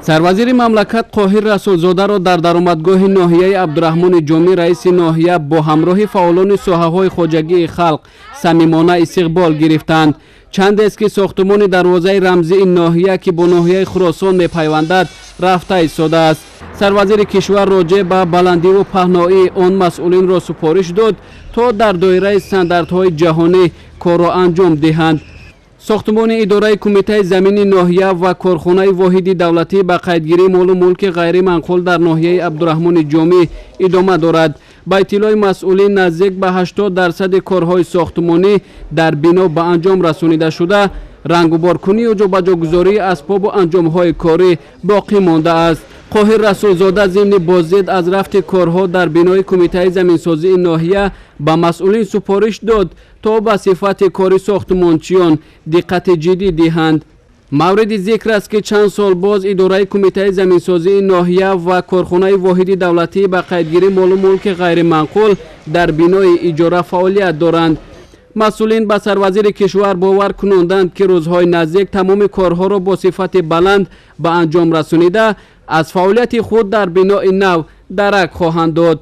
Сарвазири мамлакат Қоҳир Расулзодаро дар даромадгоҳи ноҳияи Абдураҳмони Ҷомӣ раиси ноҳия бо ҳамроҳи фаъолони соҳаҳои хоҷагии халқ самимона истиқбол гирифтанд. Чандест, ки сохтумони дарвозаи рамзии ноҳия, ки бо ноҳияи Хуросон мепайвандад, рафта истодааст. Сарвазири кишвар роҷеъ ба баландиву паҳноии он масъулинро супориш дод, то дар доираи стандартҳои ҷаҳонӣ корро анҷом диҳанд. Сохтумони идораи кумитаи замини ноҳия ва корхонаи воҳиди давлатӣ ба қайдгирии молу мулки ғайриманқул дар ноҳияи Абдураҳмони Ҷомӣ идома дорад. Ба иттилои масъулин, наздик ба 80 дарсади корҳои сохтумонӣ дар бино ба анҷом расонида шуда, рангуборкунию ҷобаҷогузории асбобу анҷомҳои корӣ боқӣ мондааст. Қоҳир Расулзода зимни боздид аз рафти корҳо дар бинои кумитаи заминсозии ноҳия ба масъулин супориш дод, то ба сифати кори сохтумончиён диққати ҷиддӣ диҳанд. Мавриди зикр аст, ки чанд сол боз идораи кумитаи заминсозии ноҳия ва корхонаи воҳиди давлатӣ ба қайдгирии молу мулки ғайриманқул дар бинои иҷора фаъолият доранд. Масъулин ба сарвазири кишвар бовар кунонданд, ки рӯзҳои наздик тамоми корҳоро бо сифати баланд ба анҷом расонида, аз фаъолияти худ дар бинои нав дарак хоҳанд дод.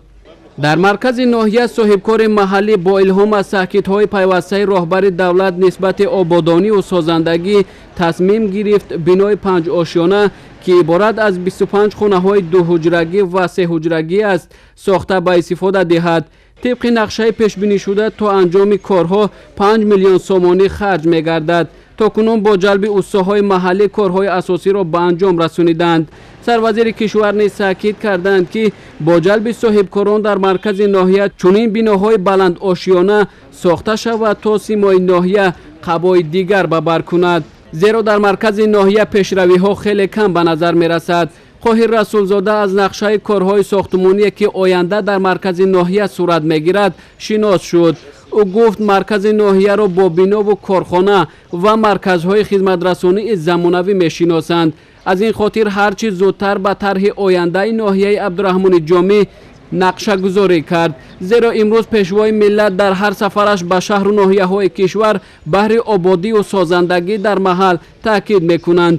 Дар маркази ноҳия соҳибкори маҳаллӣ бо илҳом аз таъкидҳои пайвастаи роҳбари давлат нисбати ободониву созандагӣ тасмим гирифт бинои панҷошёна, ки иборат аз 25 хонаҳои дуҳуҷрагӣ ва сеҳуҷрагӣ аст, сохта ба истифода диҳад. Тибқи нақшаи пешбинишуда, то анҷоми корҳо 5 миллион сомонӣ харҷ мегардад. То кунун бо ҷалби устоҳои маҳаллӣ корҳои асосиро ба анҷом расониданд. Сарвазири кишвар низ таъкид карданд, ки бо ҷалби соҳибкорон дар маркази ноҳия чунин биноҳои баландошёна сохта шавад, то симои ноҳия қабои дигар ба бар кунад, зеро дар маркази ноҳия пешравиҳо хеле кам ба назар мерасад. Қоҳир Расулзода аз нақшаи корҳои сохтумоние, ки оянда дар маркази ноҳия сурат мегирад, шинос шуд. Ӯ гуфт, маркази ноҳияро бо бинову корхона ва марказҳои хизматрасонии замонавӣ мешиносанд. Аз ин хотир ҳар чӣ зудтар ба тарҳи ояндаи ноҳияи Абдураҳмони Ҷомӣ нақшагузорӣ кард, зеро имрӯз Пешвои миллат дар ҳар сафараш ба шаҳру ноҳияҳои кишвар баҳри ободию созандагӣ дар маҳал таъкид мекунанд.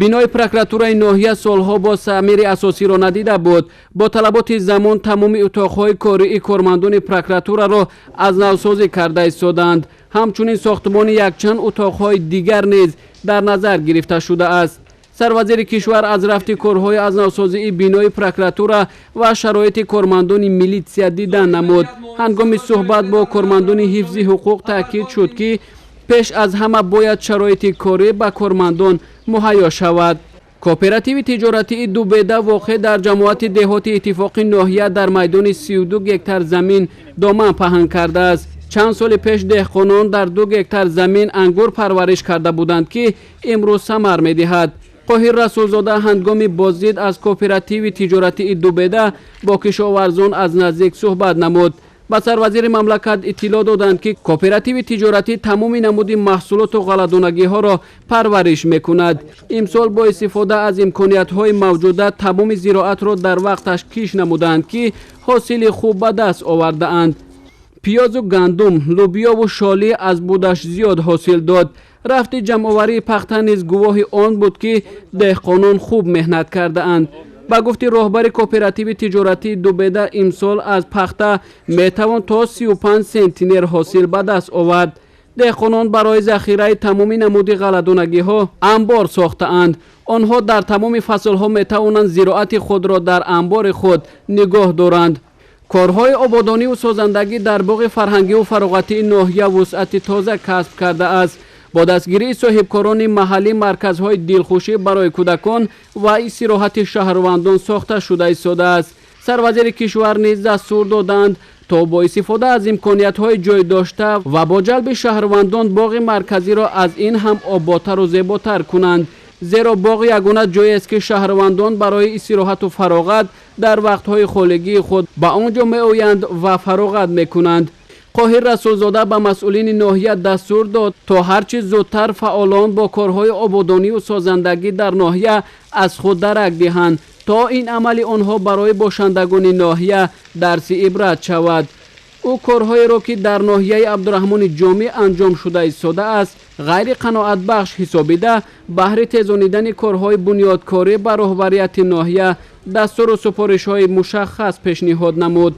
Бинои прокуратураи ноҳия солҳо боз таъмири асосиро надида буд. Бо талаботи замон тамоми утоқҳои кории кормандони прокуратураро аз навсозӣ карда истодаанд. Ҳамчунин сохтумони якчанд утоқҳои дигар низ дар назар гирифта шудааст. Сарвазири кишвар аз рафти корҳои аз навсозии бинои прокуратура ва шароити кормандони милитсия дидан намуд. Ҳангоми суҳбат бо кормандони ҳифзи ҳуқуқ таъкид шуд, ки пеш аз ҳама бояд шароити корӣ ба кормандон муҳайё шавад. Кооперативи тиҷоратии Дубеда, воқеъ дар ҷамоати деҳоти Иттифоқи ноҳия, дар майдони 32 гектар замин доман паҳн кардааст. Чанд соли пеш деҳқонон дар 2 гектар замин ангур парвариш карда буданд, ки имрӯз самар медиҳад. Қоҳир Расулзода ҳангоми боздид аз кооперативи тиҷоратии Дубеда бо кишоварзон аз наздик суҳбат намуд. Ба сарвазири мамлакат иттилоъ доданд, ки кооперативи тиҷоратӣ тамоми намуди маҳсулоту ғалладонагиҳоро парвариш мекунад. Имсол бо истифода аз имкониятҳои мавҷуда тамоми зироатро дар вақташ кишт намуданд, ки ҳосили хуб ба даст овардаанд. Пиёзу гандум, лӯбиёву шолӣ аз будаш зиёд ҳосил дод. Рафти ҷамъоварии пахта низ гувоҳи он буд, ки деҳқонон хуб меҳнат кардаанд. Ба гуфти роҳбари кооперативи тиҷоратии Дубеда, имсол аз пахта метавон то 35 сентнер ҳосил ба даст овард. Деҳқонон барои захираи тамоми намуди ғалладонагиҳо амбор сохтаанд. Онҳо дар тамоми фаслҳо метавонанд зироати худро дар амбори худ нигоҳ доранд. Корҳои ободониву созандагӣ дар боғи фарҳангиву фароғатии ноҳия вусъати тоза касб кардааст. Бо дастгирии соҳибкорони маҳаллӣ марказҳои дилхушӣ барои кӯдакон ва истироҳати шаҳрвандон сохта шуда истодааст. Сарвазири кишвар низ дастур доданд, то бо истифода аз имкониятҳои ҷойдошта ва бо ҷалби шаҳрвандон боғи марказиро аз ин ҳам ободтару зеботар кунанд, зеро боғ ягона ҷоест, ки шаҳрвандон барои истироҳату фароғат дар вақтҳои холигии худ ба он ҷо меоянд ва фароғат мекунанд. Қоҳир Расулзода ба масъулини ноҳия дастур дод, то ҳар чӣ зудтар фаъолон бо корҳои ободониву созандагӣ дар ноҳия аз худ дарак диҳанд, то ин амали онҳо барои бошандагони ноҳия дарси ибрат шавад. Ӯ корҳоеро, ки дар ноҳияи Абдураҳмони Ҷомӣ анҷом шуда истодааст, ғайриқаноатбахш ҳисобида, баҳри тезонидани корҳои бунёдкорӣ ба роҳбарияти ноҳия дастуру супоришҳои мушаххас пешниҳод намуд.